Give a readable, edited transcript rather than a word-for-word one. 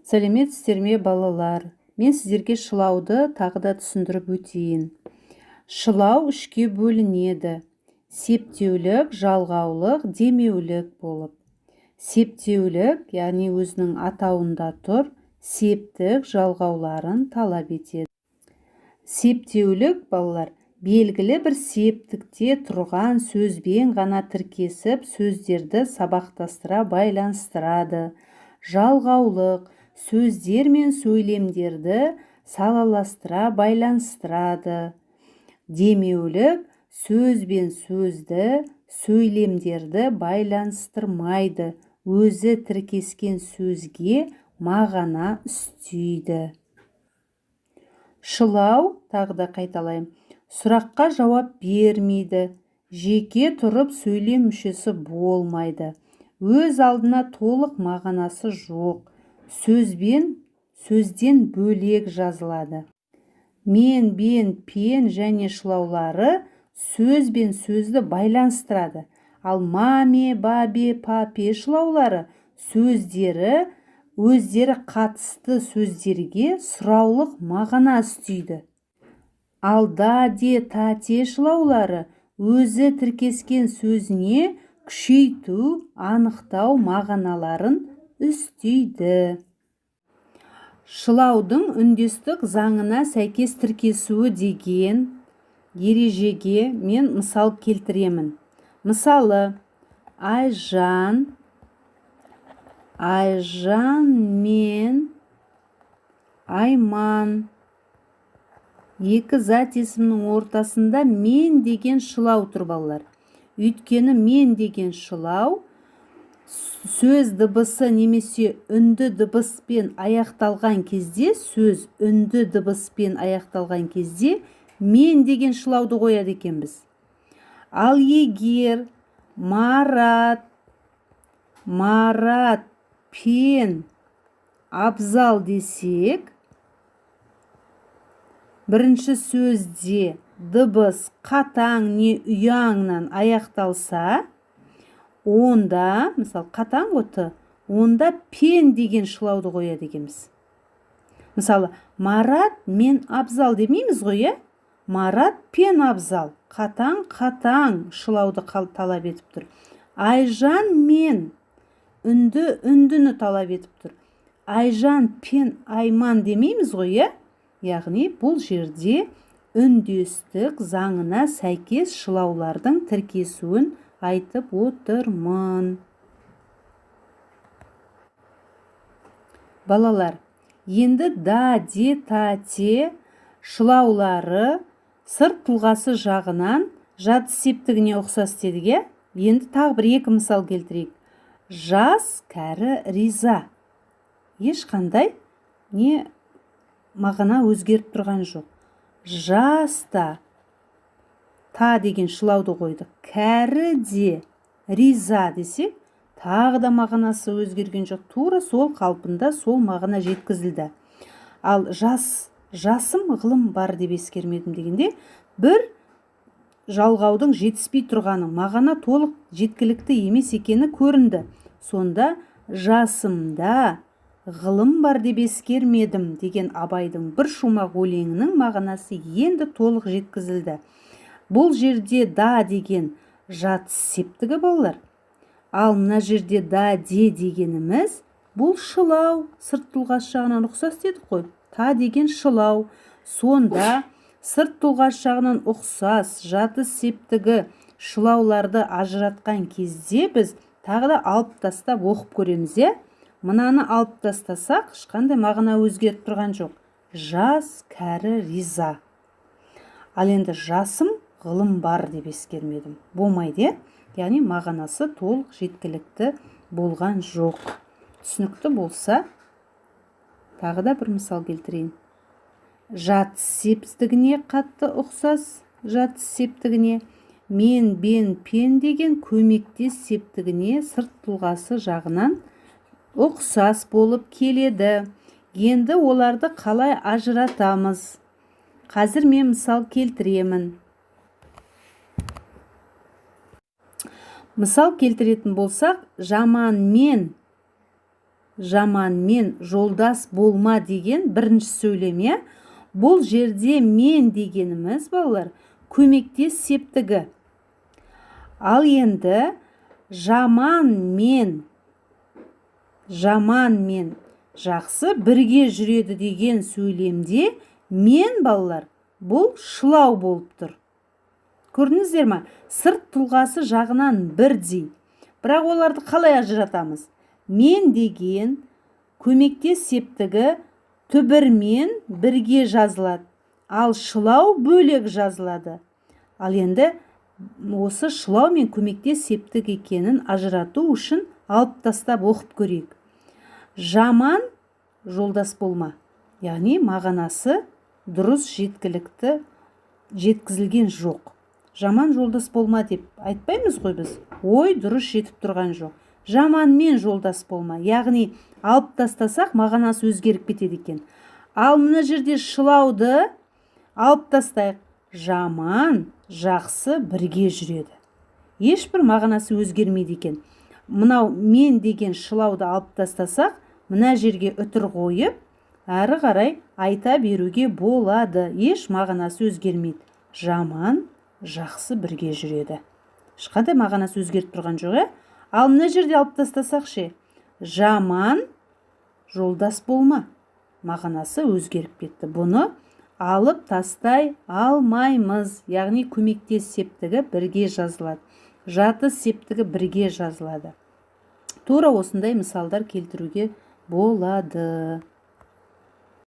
Сәлеметсіздер ме, балалар? Мен сіздерге шылауды тағы да түсіндіріп өтейін. Шылау үшке бөлінеді: септеулік, жалғаулық, демеулік болып. Септеулік, яғни өзінің атауында тұр, септік жалғауларын талап етеді. Септеулік, балалар, белгілі бір септікте тұрған сөзбен ғана тіркесіп, сөздерді сабақтастыра байланыстырады. Жалғаулық сөздер мен сөйлемдерді салаластыра байланыстырады. Демеулік сөз бен сөзді, сөйлемдерді байланыстырмайды, өзі тіркескен сөзге мағына үстейді. Шылау, тағы да қайталаймын, сұраққа жауап бермейді, жеке тұрып сөйлем мүшесі болмайды, өз алдына толық мағынасы жоқ, сөзбен сөзден бөлек жазылады. Мен, бен, пен және шылаулары сөз бен сөзді байланыстырады. Ал ма, ме, ба, бе, па, пе шылаулары сөздері өздері қатысты сөздерге сұраулық мағына үстейді. Ал да, де, та, те шылаулары өзі тіркескен сөзіне күшейту, анықтау мағыналарын үстейді. Шылаудың үндестік заңына сәйкес тіркесуі деген ережеге мен мысал келтіремін. Мысалы, Айжан, Айжан мен Айман. Екі зат есімнің ортасында мен деген шылау тұр, балалар. Өйткені мен деген шылау сөз дыбысы немесе үнді дыбыспен аяқталған кезде, сөз үнді дыбыспен аяқталған кезде мен деген шылауды қояды екенбіз. Ал егер Марат, Марат пен Абзал десек, бірінші сөзде дыбыс қатаң не ұяңнан аяқталса, онда, мысалы, қатаң ғой т, онда пен деген шылауды қояды екенбіз. Мысалы, Марат мен Абзал демейміз ғой, иә? Марат пен Абзал қатаң, қатаң шылауды талап етіп тұр. Айжан мен үнді, үндіні талап етіп тұр. Айжан пен Айман демейміз ғой, иә? Яғни бұл жерде үндестік заңына сәйкес шылаулардың тіркесуін айтып отырмын. Балалар, енді да, де, та, те шылаулары сырт тұлғасы жағынан жатыс септігіне ұқсас дедік, иә? Енді тағы бір екі мысал келтірейік. Жас, кәрі, риза. Ешқандай не мағына өзгеріп тұрған жоқ. Жас та та деген шылауды қойдық. Кәрі де риза десек, тағы да мағынасы өзгерген жоқ. Тура сол қалпында сол мағына жеткізілді. Ал жас, жасым ғылым бар деп ескермедім дегенде бір жалғаудың жетіспей тұрғаны, мағына толық жеткілікті емес екені көрінді. Сонда жасымда ғылым бар деп ескермедім деген Абайдың бір шумақ өлеңінің мағынасы енді толық жеткізілді. Бұл жерде да деген жатыс септігі, балалар. Ал мына жерде да, де дегеніміз бұл шылау, сырт тұлғасы жағынан ұқсас дедік қой. Та деген шылау. Сонда сырт тұлғасы жағынан ұқсас жатыс септігі шылауларды ажыратқан кезде біз тағы да алып тастап оқып көреміз, иә? Мынаны алып тастасақ, ешқандай мағына өзгеріп тұрған жоқ. Жас, кәрі, риза. Ал енді жасым ғылым бар деп ескермедім. Болмайды, иә? Яғни мағынасы толық жеткілікті болған жоқ. Түсінікті болса, тағы да бір мысал келтірейін. Жатыс септігіне қатты ұқсас, жатыс септігіне мен, бен, пен деген көмектес септігіне сырт тұлғасы жағынан ұқсас болып келеді. Енді оларды қалай ажыратамыз? Қазір мен мысал келтіремін. Мысал келтіретін болсақ, жаман мен Жаманмен жолдас болма деген бірінші сөйлем, иә. Бұл жерде мен дегеніміз, балалар, көмектес септігі. Ал енді жаман мен жақсы бірге жүреді деген сөйлемде мен, балалар, бұл шылау болып тұр. Көрдіңіздер ма? Сырт тұлғасы жағынан бірдей, бірақ оларды қалай ажыратамыз? Мен деген көмектес септігі түбірмен бірге жазылады, ал шылау бөлек жазылады. Ал енді осы шылау мен көмектес септік екенін ажырату үшін алып тастап оқып көрейік. Жаман жолдас болма, яғни мағынасы дұрыс, жеткілікті жеткізілген жоқ. Жаман жолдас болма деп айтпаймыз ғой біз, ой дұрыс жетіп тұрған жоқ. Жаманмен жолдас болма, яғни алып тастасақ, мағынасы өзгеріп кетеді екен. Ал мына жерде шылауды алып тастайық: жаман, жақсы бірге жүреді. Ешбір мағынасы өзгермейді екен. Мынау мен деген шылауды алып тастасақ, мына жерге үтір қойып, әрі қарай айта беруге болады, еш мағынасы өзгермейді. Жаман, жақсы бірге жүреді, ешқандай мағынасы өзгеріп тұрған жоқ, иә. Ал мына жерде алып тастасақ ше? Жаман жолдас болма, мағынасы өзгеріп кетті. Бұны алып тастай алмаймыз, яғни көмектес септігі бірге жазылады, жатыс септігі бірге жазылады. Тура осындай мысалдар келтіруге болады.